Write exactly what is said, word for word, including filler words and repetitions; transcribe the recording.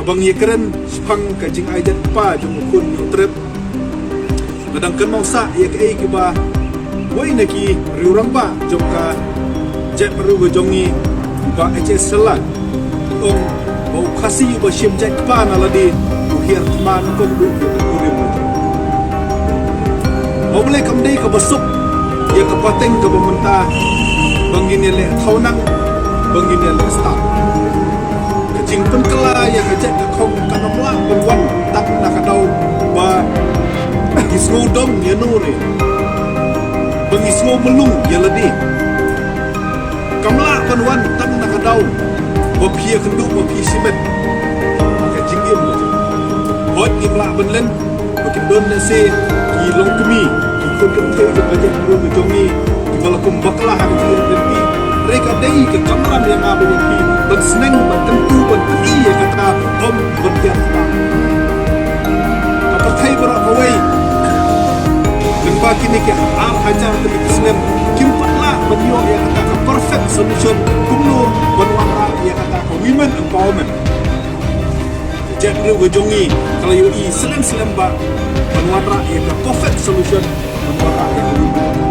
Ban ïakren shaphang ka jingai jait kpa jong u khun Hynñiewtrep, nga dang kynmaw sah ïa kaei kaba wei na ki riew rangbah jong ka jaitbynriew ka jong ngi, u Bah H S Shylla, u ong ba u Khasi uba shim jait kpa na lade u hiar thma na kong duh ïa ka kurim. Hynrei kam dei kaba suk ïa ka pateng kaba mynta ba ngin ïaleh thaw nang, ba ngin ïaleh stad. Ka jingpynkylla ïa ka jait ka khong kam lah ban wan tang na ka daw ba ngi sngew dom ïa no re, ba ngi sngew mlung ïa lade. Kam lah ban wan tang na ka daw ba phi ïakynduh, ba phi shimet. Ka jingim ka jong, hooid, ngim lah ban len ba kin don lehse ki longkmie, ki khun kynthei jong ka jaitbynriew ka jong ngi kiba la kum bakla ha ka jingim lynti. Hynrei ka dei ka kamram ïa nga bad ïa phi ban sneng, ban kyntu, ban pyni ïa kata, ym ban ïap. Ka pyrthei baroh kawei lyngba kine ki ar hajar tylli ki snem kim pat lah ban ïoh ïa kata ka perfect solution kumno ban wanrah ïa kata ka women empowerment. Ka jaitbynriew ka jong ngi ka la ïohi slem slem ba ban wanrah ïa ka perfect solution, ban wanrah ïa ka women empowerment.